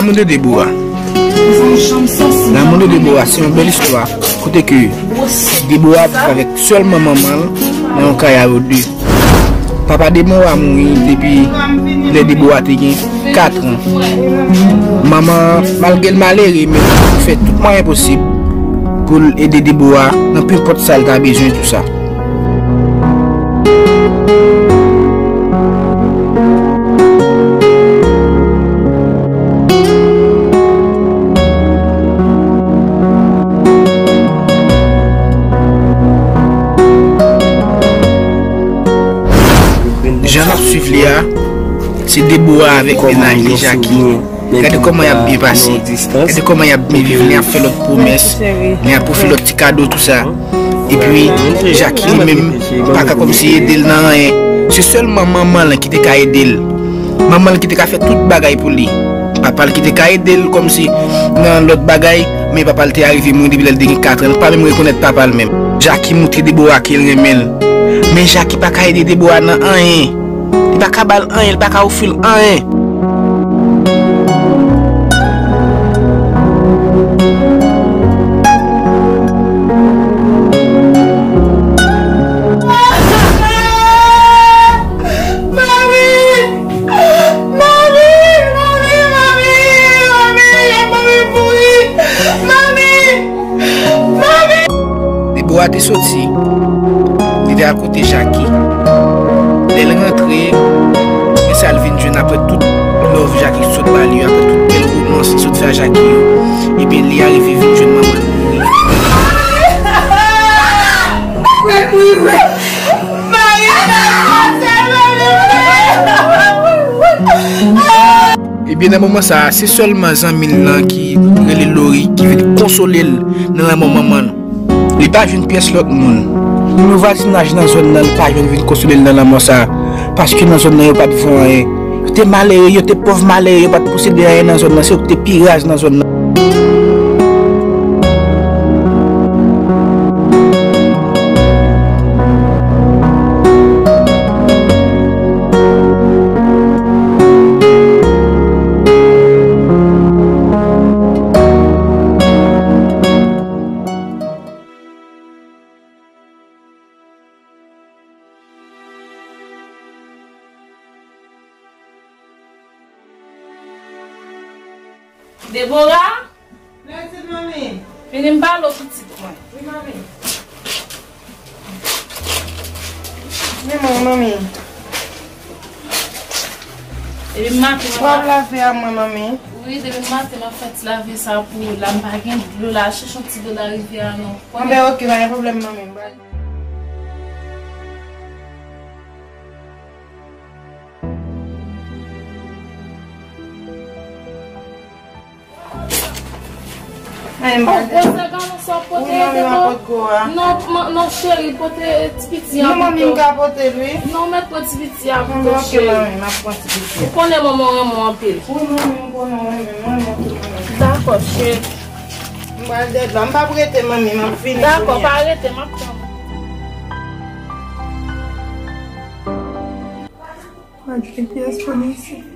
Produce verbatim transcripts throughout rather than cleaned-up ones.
Lanmou de Debora. Lanmou de Debora se yon bèl istwa kote ke Debora viv avèk sèlman manman l nan yon kay a yo de. Papa Debora mouri depi lè Debora te gen kat an. Manman, malgre l malere, men li fè tout mwayen posib pou l ede Debora nan nenpòt sa l ta bezwen, tou sa. Jan n ap swiv li a, se Debora avèk mennaj li, Jackie. Gade kòman y ap byen pase. Gade kòman y ap byen viv. Lè y ap fè lòt pwomès, lè y ap ofri lòt ti kado, tou sa. Epi, Jackie li menm pa ka kòmsi ede l nan anyen. Se sèlman manman l ki te ka ede l. Manman l ki te ka fè tout bagay pou li. Papa l ki te ka ede l kòmsi nan lòt bagay, men papa l te arive mouri depi lè l te gen kat an. Li pa menm rekonèt papa l menm. Jackie montre Debora ke l renmen l. Men Jackie pa ka ede Debora nan anyen. Li pa ka ba l anyen, li pa ka ofri l anyen. Manmi! Manmi! Manmi! Manmi! Manmi! Manmi! Manmi! Debora te soti. Li te al kote Jackie. Lè l rantre, men sa l vin jwenn apre tout love Jackie sot ba li yo, apre tout bèl womans li sot fè a Jackie yo. Ebyen, li arive vin jwenn manman l mouri. Ebyen, nan moman sa a, se sèlman zanmi l lan ki rele Lori ki vin konsole l nan lanmò manman l. Li pa jwenn pyès lòt moun. Menm vwazinaj nan zòn nan, li pa jwenn vin konsole l nan lanmò sa a. Paske nan zòn nan, yo pa t fè anyen. Yo te malere, yo te pòv malere, yo pa t posede anyen nan zòn nan. Se yo ki te pi raz nan zòn nan. Debora? Pitit manmi. Vini m pale w pitit mwen. Wi, manmi. Men mwen, manmi. Depi maten, w ap lave a mwen, manmi. Wi, depi maten, m ap fè ti lave sa pou ou la. M pa gen dlo la. Chèche yon ti dlo larivyè a non. Anben, oke, pa gen pwoblèm, manmi. M pral Ay, m pa. Bon, gwo sèk anonn sa w pote. Wi, manmi, m ap pot gwo a. Non, non, cheri, pote ti piti a pito. Non, manmi, m ka pote l, wi. Non, mèt pran ti piti a pito, cheri. Oke, manmi, m ap pran ti piti a. Ou konnen manman w renmen w anpil. Wi, manmi, m konnen w renmen m, w renmen m anpil, manmi. Dakò, cheri. M pral dèyè la. M p ap rete, manmi, m ap vini. Dakò, pa rete, m ap tann ou. Pa gen pyès konesans.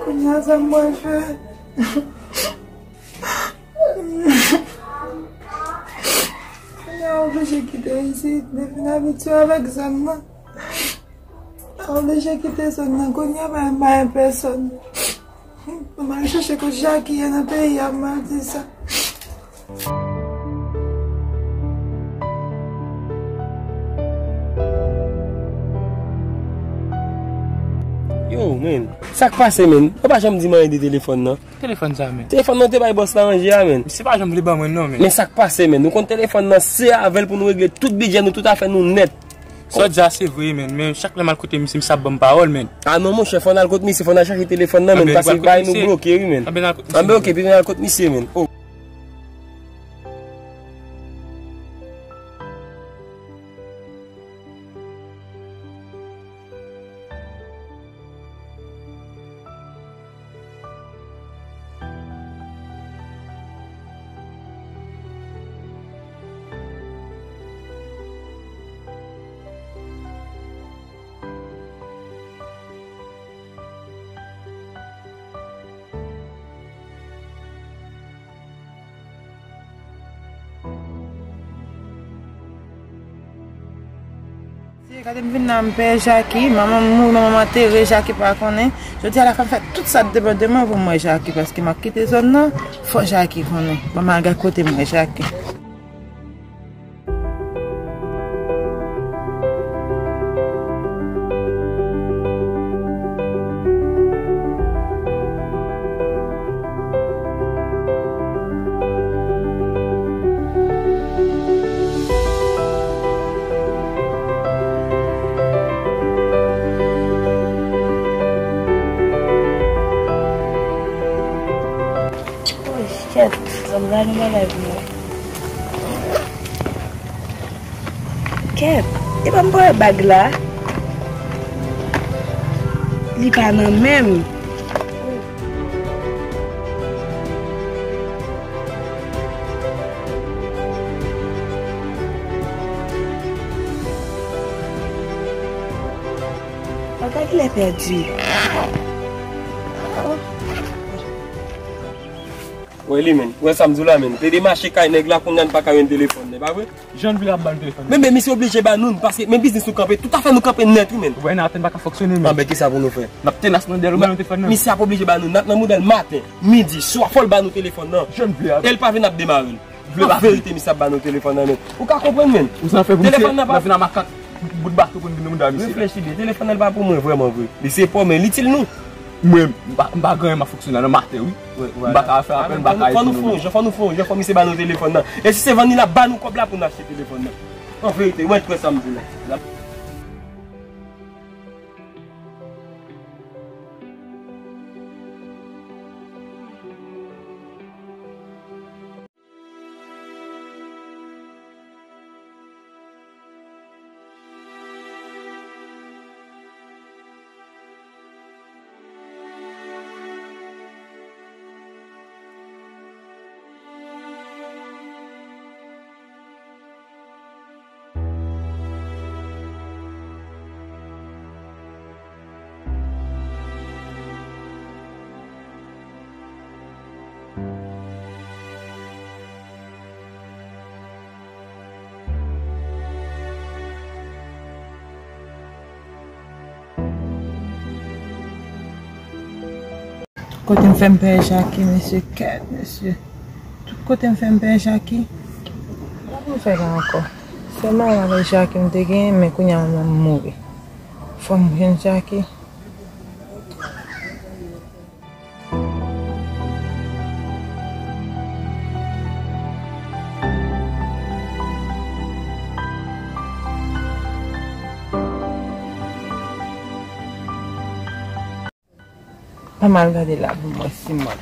Kounye a, sa m pral fè? Kounye a, oblije kite isit. M te fin abitye avèk zòn nan. Oblije kite zòn nan. Kounye a, pa gen pèsòn. Mwen al chèche kot Jackie ye nan peyi a, mwen al di sa. Yo, men, sa k pase, men? Yo pa janm di m anyen de telefòn nan. Telefòn sa, men. Telefòn nan te bay bòs la ranje a, men. Misye pa janm vle ban mwen, non, men. Men sa k pase, men? Nou konn telefòn nan, se avè l pou nou regle tout bidjè nou, tout afè nou nèt. Sa w di a se vre, men, men chak lè m al kote misye, misye ap ban m pawòl, men. A non, monchè, fò n al kot misye, fò n al chache telefòn nan, men, paske bagay nou bloke, wi, men. Anben, oke, epi n al kot misye, men. Oh. Gade m vin la, m pè Jaki, manman m mouri, manman m antere, Jaki pa konnen. Jodi a la fè m fè tout sa k depann de mwen pou m wè Jaki, paske m ap kite zòn nan, fò Jaki konnen. Ban m al gad kote m wè Jaki. Oh, shit. Zòm gade bagay pou mwen. Kèt, e pa m pran bag la. Li pa nan men m. Bagay lè pèdi. Wè li, men. Wè sa m di w la, men. Te demache kay nèg la, kounye a n pa ka jwenn telefòn, e pa vre? Jan n vle ap ba l telefòn nan. Men, men, misye oblije ba nou l, paske men biznis nou kanpe, tout afè nou kanpe nèt, wi, men. Wè, n atè n pa ka fonksyone, men. Anben, kisa pou nou fè? N ap tenas nan dèyè l, ou ba nou telefòn nan. Misye ap oblije ba nou l, n ap nan modèl maten, midi, swa, fò l ba nou telefòn nan. Jan n vle ap. E l pa vin ap demare l. An verite, misye ap ba nou telefòn nan, men. Ou ka konprann, men. Ou sa fè pou misye, telefòn nan pa nan vin a makak, bout bato pou n vin nan mouda misye. Reflechi byen, telefòn nan pa pou mwen vrèman vre. Li se pa w, men l itil nou. Mwen, m pa, m pa gen anyen, m ap fonksyone nan maten, wi. M pa ka fè apèl, m pa ka epi nou. Fò nou fè yon jan, fò nou fè yon jan, fò misye ba nou telefòn nan. E si se vann li l ap ba nou kòb la pou n achte telefòn nan. An verite, mwen kwè sa m di la. Kote m fè m pè Jaki, mesye, kèt, mesye. Tout kote m fè m pè Jaki. Sa pou m fè la ankò? Se mari avèk Jaki m te genyen, men kounye a manman m mouri. Fò m jwenn Jaki. Ban m al gade la pou m wè si m wè.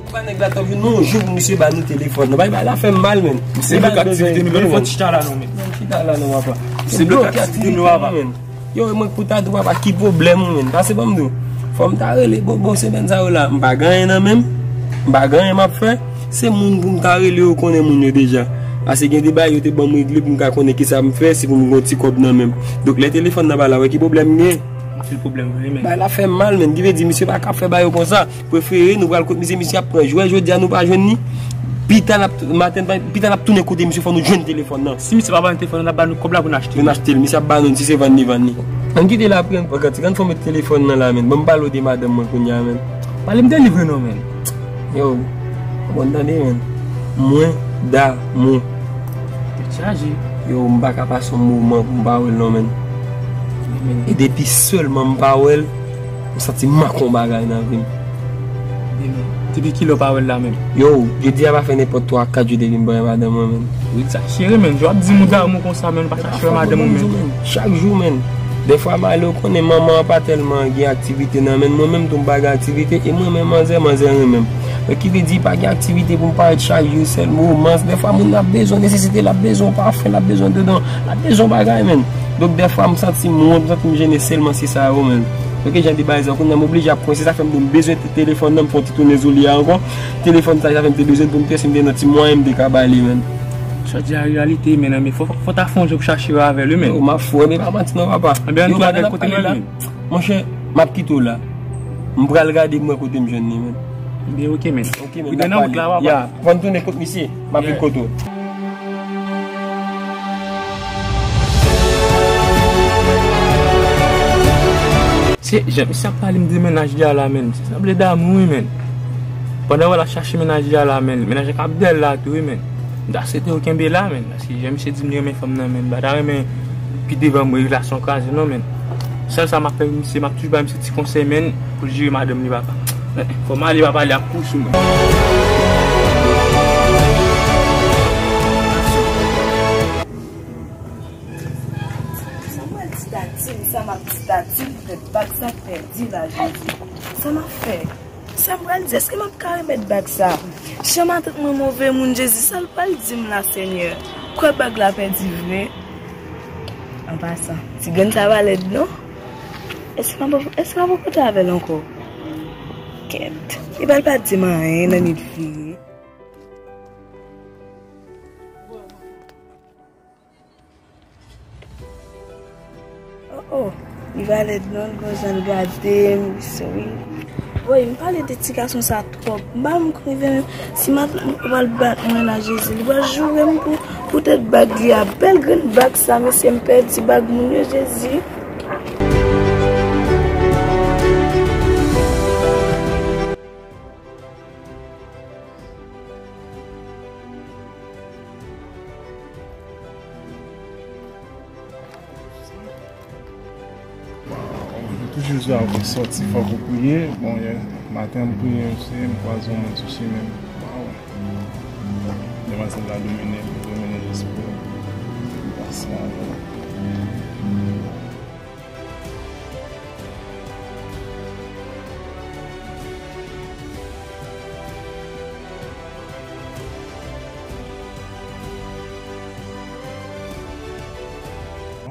Ou pa nèg la tanpri non, yon jou pou misye ba nou telefòn nan. Bay, bay la fè m mal, men. Misye bloke aktivite nou, men. Fò chita la non, men. Chita la non, papa. Misye bloke aktivite nou, papa. Yo, mwen pou ta di w, papa, ki pwoblèm ou, men? Pase ban m di w. Fò m ta rele, bon, bon, semèn sa yo la, m pa gen anyen nan men m. M pa gen anyen m ap fè. Se moun pou m ta rele yo, konnen moun yo deja. Pase gen de bagay yo te ban m regle pou m ka konnen kisa m fè, si pou m gon ti kòb nan men m. Donk, lè telefòn nan pa la, wè ki pwoblèm m gen? Anpil pwoblèm vre, men. Bagay la fè m mal, men. Ki vle di, misye pa ka ap fè bagay yo konsa. Prefere nou pral kot misye, misye ap pran jwè, jodi a nou pa jwenn li. Pita n ap, maten, pita n ap tounen kote misye, fò nou jwenn telefòn nan. Si misye pa ban nou telefòn nan, l ap ban nou kòb la pou n achte. Pou n achte l, misye ap ban nou l, si se vann li, vann li. Ann kite l apre, ann pran kantik, ann fè w met telefòn nan la, menn. Ban m pale w de madanm mwen kounye a, menn. Pale m de li vre non, menn. Yo, bon, tande, menn. Mwen damou. Tèt chaje. Yo, m pa ka pase yon moman pou m pa wè l non, menn. E depi sèlman m pa wè l, m santi m manke yon bagay nan vi m. Depi kilè w pa wè l la menm? Yo, jodi a pa fè nenpòt twa, kat jou depi m pa wè madanm mwen, menn. Wi, sa cheri, menn. Jan w ap di m ou damou konsa, menn, ou pa chache wè madanm ou, menn. Chak jou, menn. Dèfwa m ale, ou konnen manman an pa tèlman gen aktivite nan, menn. Mwen menm tou m pa gen aktivite, e mwen menm manzè, manzè renmen m. Donk ki vle di pa gen aktivite pou m parèt chak jou, sèl romans. Dèfwa moun nan ap bezwen nesesite, l ap bezwen yon pafen, l ap bezwen dedan, l ap bezwen yon bagay, menn. Donk dèfwa m santi m wont, m santi m jennen sèlman se sa yo, menn. Donk e jan de bagay sa, kounye a m oblije ap kwense, sa fè m di w m bezwen te-, telefòn nan, m fè yon ti tounen sou li a ankò. Telefòn sa, sa fè m te bezwen pou m tèt si m te nan ti mwayen m te ka ba li, menn. Sa di a reyalite, menn, men fò, fò ta fè yon jan pou chache yo avè l, wi, menn. Yo, m ap fou, men pa manti non, papa. Ebyen, ann tou bagay kote l ye, menn. Monchè, m ap kite w la. M pral gade m wè kote m jwenn li, menn. Ebyen, oke, menn. Oke, menn, n ap pale. Ya, fò n tounen kot misye. M ap vin kote w. Se jan misye ap pale m de mennaj li a la, menn. Se sanble damou, wi, menn. Pandan w al ap chache mennaj li a la, menn. Mennaj ak Abdel la tou, wi, menn. M ta swete w kenbe la, menn. Paske jan misye di m li renmen fanm nan, menn. M pa ta renmen pi devan mwen relasyon kraze, non, menn. Sèl sa m ap fè misye, m ap toujou bay misye ti konsèy, menn, pou l jere madanm li, papa. Fò m ale, papa, li ap kouri sou mwen. Sa m pral di Tati, sa m ap di Tati, poutèt bag sa pèdi la, Jezi. Sa m ap fè? Sa m pral di? Èske m ap ka remèt bag sa? Jan matant mwen move moun, Jezi, sa l pral di m la, Senyè? Kwè bag la pèdi vre? An pasan, ti grenn sa pa lèd, non? Èske m ap, èske m ap rankontre avè l ankò? Kèt. Li pral pa di m anyen nan nit vire. Oh, oh. Li pa lèd non, l gon jan l gade m, wi, sou wi. Woy, m pale de ti gason sa twòp. M pa menm konn rive menm si matant mwen pral bat mwen la, Jezi. Li pral joure m pou, poutèt bag li a. Bèl grenn bag sa, mesye, m pèdi bag moun yo, Jezi. Waw, nou toujou di w avan sòti fòk ou priye. Bon, yè maten m priye osi, m kwaze yon moun sou chemen m. Waw. Demwazèl la domine, domine jis pou m pase avè l.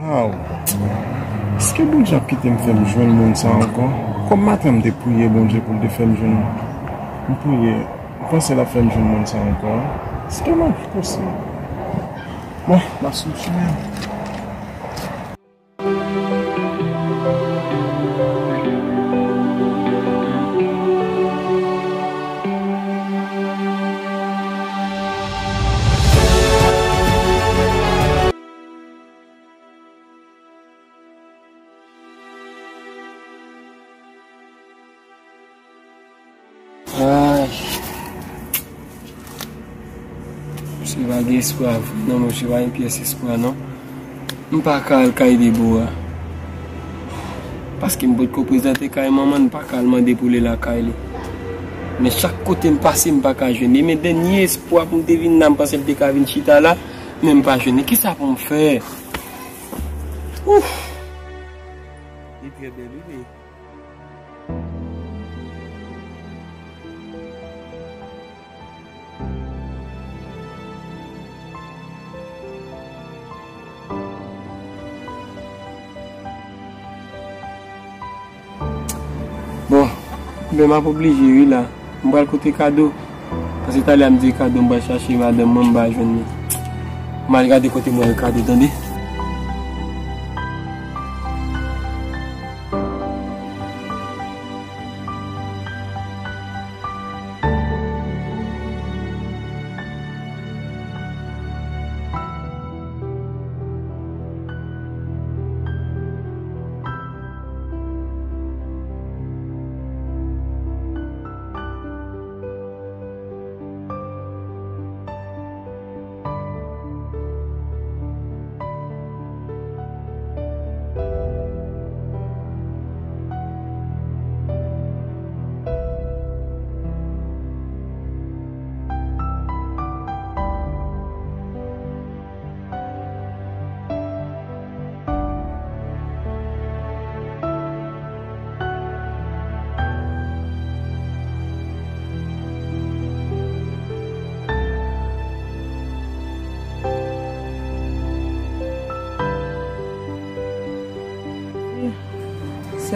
Waw! Èske Bondye ap kite m fè m jwenn moun sa ankò? Kòm maten m te priye Bondye pou l te fè m jwenn, m priye, m panse l ap fè m jwenn moun sa ankò. Èske m ap posib? Bon, m ap sou chemen. Ay. Misye pa gen espwa vre non, monchè, pa gen pyès espwa non. M pa ka al kay Debora. Paske m potko prezante kay manman l, m pa ka al mande pou li lakay li. Men chak kote m pase, m pa ka jwenn li. Men dènye espwa pou m te vin la, m panse l te ka vin chita la, men m pa jwenn li. Kisa pou m fè? Ouf! Li trè bèl, wi, men Bon, men m ap oblije wi la. M pral kote Kado. Paske talè a m di Kado m pral chache madanm mwen, m pa jwenn li. M al gade kote m wè Kado, tande.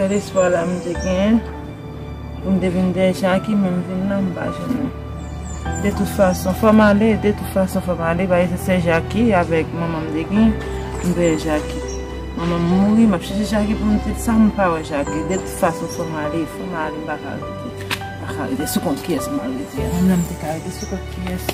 Sèl espwa la m te gen pou m te vin dèyè Jackie, men m vin la, m pa jwenn li. De tout fason, fò m ale, de tout fason, fò m ale, paske se sè Jackie avèk manman m te gen, m dèyè Jackie. Manman m mouri, m ap chèche Jackie pou m te sa, m pa wè Jackie. De tout fason, fò m ale, fò m ale, m pa ka rete. M pa ka rete, sou kont kiyès m al rete? Menm lè m te ka rete, sou kont kiyès?